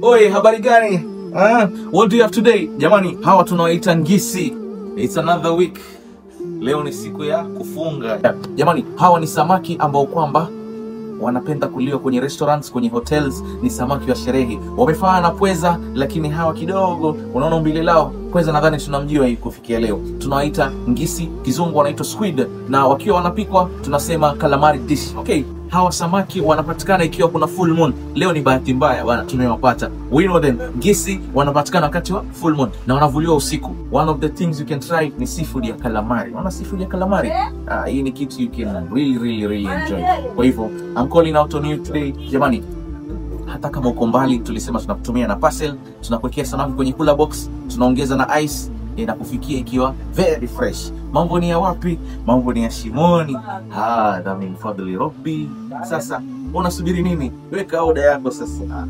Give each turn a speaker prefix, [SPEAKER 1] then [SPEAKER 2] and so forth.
[SPEAKER 1] Oi, habari gani? What do you have today? Jamani, hawa tunawaita ngisi. It's another week. Leo ni siku ya kufunga. Jamani, hawa ni samaki ambao kwamba wanapenda kuliwa kwenye restaurants, kwenye hotels, ni samaki wa sherehe. Wamefanana na pweza, lakini hawa kidogo, unaona umbile lao. Pweza nadhani tunamjua hii kufikia leo. Tunawaita ngisi, kizungu wanaitwa squid, na wakiwa wanapikwa tunasema calamari dish. Okay, hawa samaki wanapatikana ikiwa kuna full moon. Leo ni bahati mbaya bwana, tumewapata. We know them. Ngisi wanapatikana wakati wa full moon na wanavuliwa usiku. One of the things you can try ni seafood ya calamari. Unaona seafood ya calamari? Ah, hii ni kitu you can really really really enjoy. Kwa hivyo, I'm calling out on you today. Jamani, hata kama uko mbali, tulisema tunakutumia na parcel, tunakuwekea samaki kwenye cooler box, tunaongeza na ice, inakufikia ikiwa very fresh. Mambo ni ya wapi? Mambo ni ya Shimoni. Hadha min fadli rabbi. Sasa unasubiri nini? Weka oda yako sasa.